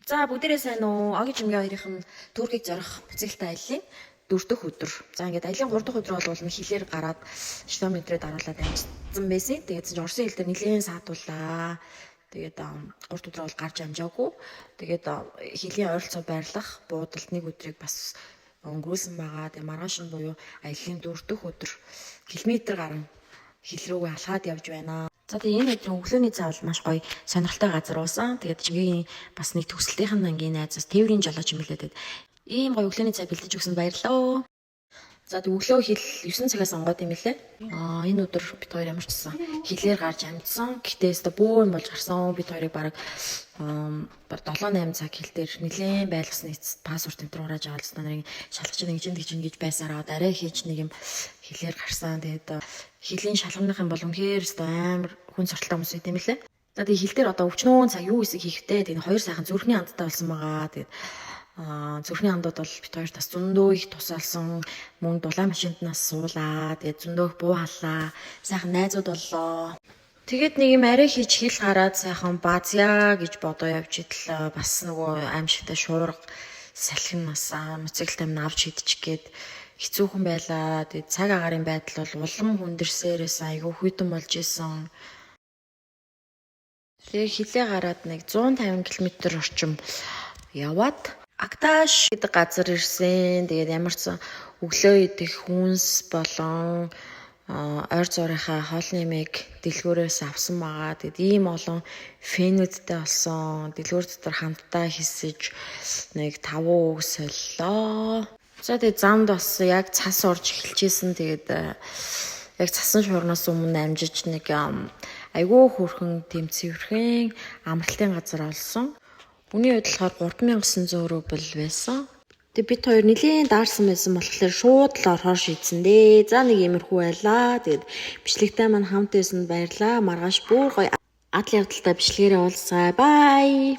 За, бүгдээрээ сайн уу? Оги Жимгийн хоёрын нь Туркийг зорих мотоциклтай аяллаа дөрөв дэх өдөр. За, ингээд аялын гурав дахь өдөр бол хилээр гараад километрээ даруулаад амжсан байсан. Тэгээд чинь Орсын хил дээр нэлээд саатууллаа. Тэгээд гурав өдөр бол гарч амжаагүй. Тэгээд хилийн ойролцоо байрлах буудалд нэг өдрийг бас өнгөрөөсөн байгаа. Тэгээд маргааш нь буюу аяллаа дөрөв дэх өдөр километр гарan хил рүүгээ алхаад явж байна. За, тэгээ энэ өдрийн өглөөний цай бол маш гоё, сонирхолтой газар уусан. Тэгээд Чимгээгийн бас нэг төгсөлтийнх нь ангийн найзаас тээврийн жолооч юм билээ. Тэгээд ийм гоё өглөөний цай бэлдэж өгсөнд баярлалаа. За, тэг өглөө хил 9 цагаас онгойд юм лээ. Аа, энэ өдөр бид хоёр ямар ч гэсэн хилээр гарч амжсан. Гэхдээ өстө бөө юм болж гарсан. Бид хоёрыг бараг 7 8 цаг хил дээр нэлээд байлгасны эцэст паспорт энэ төр хурааж аваад л нарыг шалгаж ингэж ингэж ингэж байсараа арай хийж нэг юм хилээр гарсан. Тэгээд хилийн шалгамных юм бол үнэхээр өстө амар хүн сортолтой хүмүүс байт юм лээ. За, тэгээ хил дээр одоо өвчнөө цаг юу хэсэг хийхтэй. Тэгээд хоёр сайхан зүрхний андтай болсон байгаа. Тэгээд зүрхний андууд бол бид хоёр бас зөндөө их тусаалсан. Мөн дулаан машинд нас суулаа. Тэгээд зөндөө их буу халлаа. Сайхан найзууд боллоо. Тэгээд нэг юм арай хийж хил гараад сайхан баазъя гэж бодоо явж идэл бас нөгөө аимшигтай шуурга салхин нас мотоциклтай минь авч идчих гээд хэцүүхэн байлаа. Тэгээд цаг агаарын байдал бол улам хүндэрсээрээс айгүй хүйтэн болж исэн. Тэгээ хилээ гараад нэг 150 км орчим яваад Акташ гэдэг газар ирсэн. Тэгээд ямар ч өглөө идэх хүнс болон ойр зуурынхаа хоолны юмыг дэлгүүрээс авсан байгаа. Тэгээд ийм олон фэнүүдтэй болсон. Дэлгүүр дотор хамтдаа хэсэж нэг 5 үг солилоо. За, тэгээд замд бас яг цас орж эхэлжсэн. Тэгээд яг цасан шуурнаас өмнө амжиж нэг айгүй хөөрхөн тэм цэвэрхэн амралтын газар олсон. Үнийн хувьд болохоор 3900 рубль байсан. Тэгээ бид хоёр нэлийн даарсан байсан болохоор шууд л орохоор шийдсэн дээ. За, нэг иймэрхүү байлаа. Тэгээд бичлэгтэй маань хамт байсанд баярлаа. Маргааш бүр гоё адал явдалтай бичлэгээрээ уулзъя. Bye.